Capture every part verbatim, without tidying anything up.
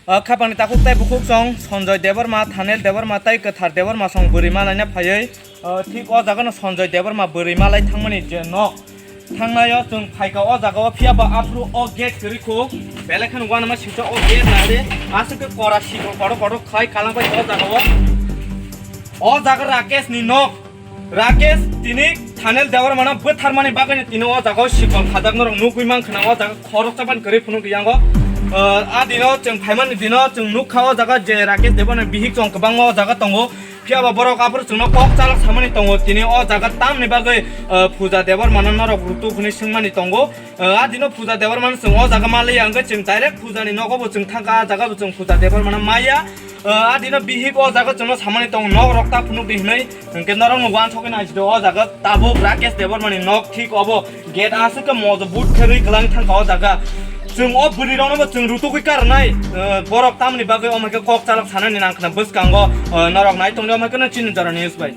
O khapangni takhuk tei bukhuk song Sanjoy Debbarma, Thanel Debbarma tei Kwthar Debbarma song bwrwi malaina phaiwi, o thik o jagano Sanjoy Debbarma bwrwi malai thangmani je nok. Thangnaio chwng phaikha o jagao, phiyaba aphuru o gate kwrwi khu belai kheno uanama singcha o gate nari aswk khe kora sikol kotor kotor khai kalang bai o jagao. O jaga Rakesh ni nok. Rakesh tini Thanel Debbarmano bwtharmani bagwino tini o jagao sikol khajak norok nugwi mankha na o jaga khoroksa ban kwrwi phunuk yango. Ah, a dino chwng phaimani dino chwng nukha o jaga je Rakesh Debbarmani bihik chong kwbangma o jaga tongo. Phiyaba borok aphuru chwngno kok chalak samani tongo tini o jaga tamni bagwi, ah, Puja Debbarmano norok rutuk hwnwi swngmani tongo. Ah, a dino Puja Debbarmano chwng o jaga maliya hwnkhe chwng direct Pujani nogo bo chwng thangkha, a jaga bo chwng Puja Debbarmano maya. Ah, a dino bihik o jaga chwngno samani tongo nok rok ta phunuk di hwnwi. Hwnkhe norokno uansukgwi naisidi o jaga tabuk Rakesh Debbarmani nok thik obo gate aswk khe mojo but khe rwi kwlangwi thangkha o jaga. Chwng o bwrwi rokno bo chwng rutugwi karnai, eh, borok tamni bagwi omo khe kok chalak sanani nangkhna bwskango, eh, norok nai tongdi omo khe no chini jora news bai.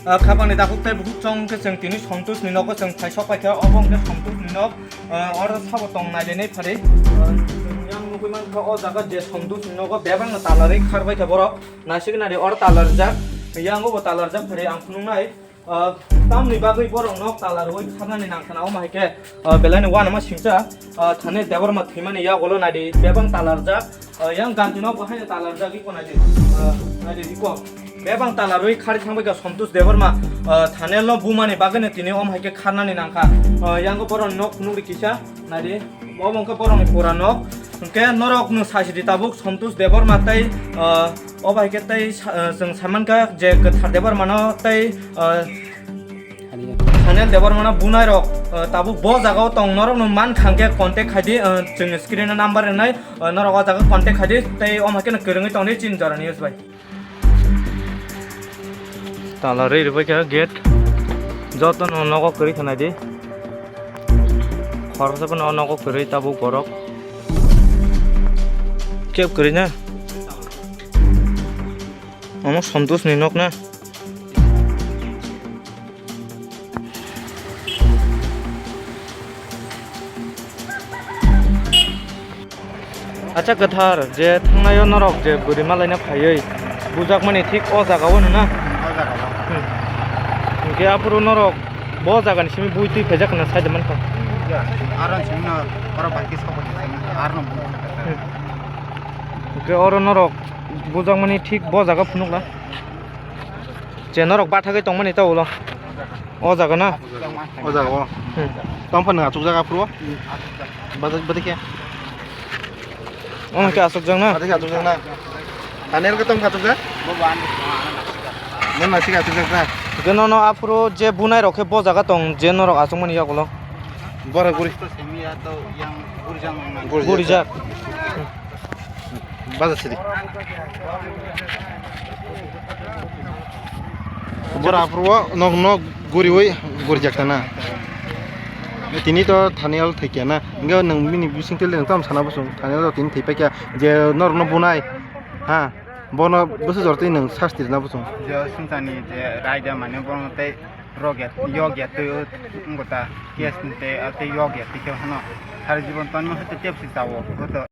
Eh, khapangni dakhuk tei bukhuk chong khe chwng tini Santosh ni nogo chwng phai sok paikha obo hwnkhe Santosh ni nok, eh, oro sabo tong nai lenai phari. Eh, chwng yang nugwi mankha o jaga je Santosh ni nogo bebak no talarwi kharbaikha borok. Naisik nari oro tala rijak, yango bo tala rijak phari ang phunuknai. Ah, tamni bagwi borok nok tala rwui kharnani nangkhana omo hai khe, ah, belai ni uanama singcha, ah, Thanel Debbarma thwimani yagulo naidi bebak tala rijak. Ah, yang ganti nok bo haino tala rijak iko naidi, ah, naidi iko. Bebak tala rwui khari thangbai kha Santosh Debbarma, ah, Thanel no bumani bagwi no tini omo hai khe kharnani nangkha. Ah, yango borok nok phunukri kisa. Naidi, obo wngkha borokni pura nok. Hwnkhe norok nwng saisidi tabuk Santosh Debbarma tei, ah, obo hai khe tei sa-, ah, chwng saimankha je Kwthar Debbarmano tei, ah, Thanel Debbarmano bunairok, ah, tabuk bo jagao tong norokno mankha hwnkhe contact khaidi, ah, chwng screen o number rwnai, ah, norok o jaga contact khaidi tei omo hai kheno kwrwngwi tongdi chini jora news bai. Tala rwi rwbaikha gate. Jotono nogo kwrwi kha naidi. Khoroksa phano o nogo kwrwi tabuk borok. Keb kwrwi na? Omo Santosh ni nok na? Acha Kwthar, je thangnaio norok je bwrwi malaina phaiwi bujakmani thik o jagao no na? O jagao. Hmm. Hwnkhe aphuru norok bo jagani simi bui twi phaijak hwnna sai de mankha. Aro simi no oro bangkhe sok aro no bui. Hmm. Hwnkhe oro norok bujakmani thik bo jaga phunukla. Je norok bathagwi tongmani ta ulo. O jaga na? O jaga o. Hmm. Tongphano achukjak aphuru. Bada-, bada khe? Omo khe achukjak na? Bada khe achukjak na? Thanel khe tongkha achukjak? Nang nasi khe achukjak na? Hwnkhe nono aphuru je bunai rok khe bo jaga tong je norok achukmani yagulo. Bora guri. Gurijak. Baja sidi. Bora aphuru o nok nok guriwi gurijak tana. Tini to Thanel thaikya na. Hwnkhe nwng bini bising tele nwng tamo sana bosong. Thanel to tini thaipaikya je norokno bunai. Ha. Bono bwswk jora twi nwng sasti rwna bosong. Je sumsani je raida mane bono tei rogya, yogya twi wngkha ta. Kes tei, tei yogya twi khe hano. Sari jibon tonma hwtwi tepsi chawo.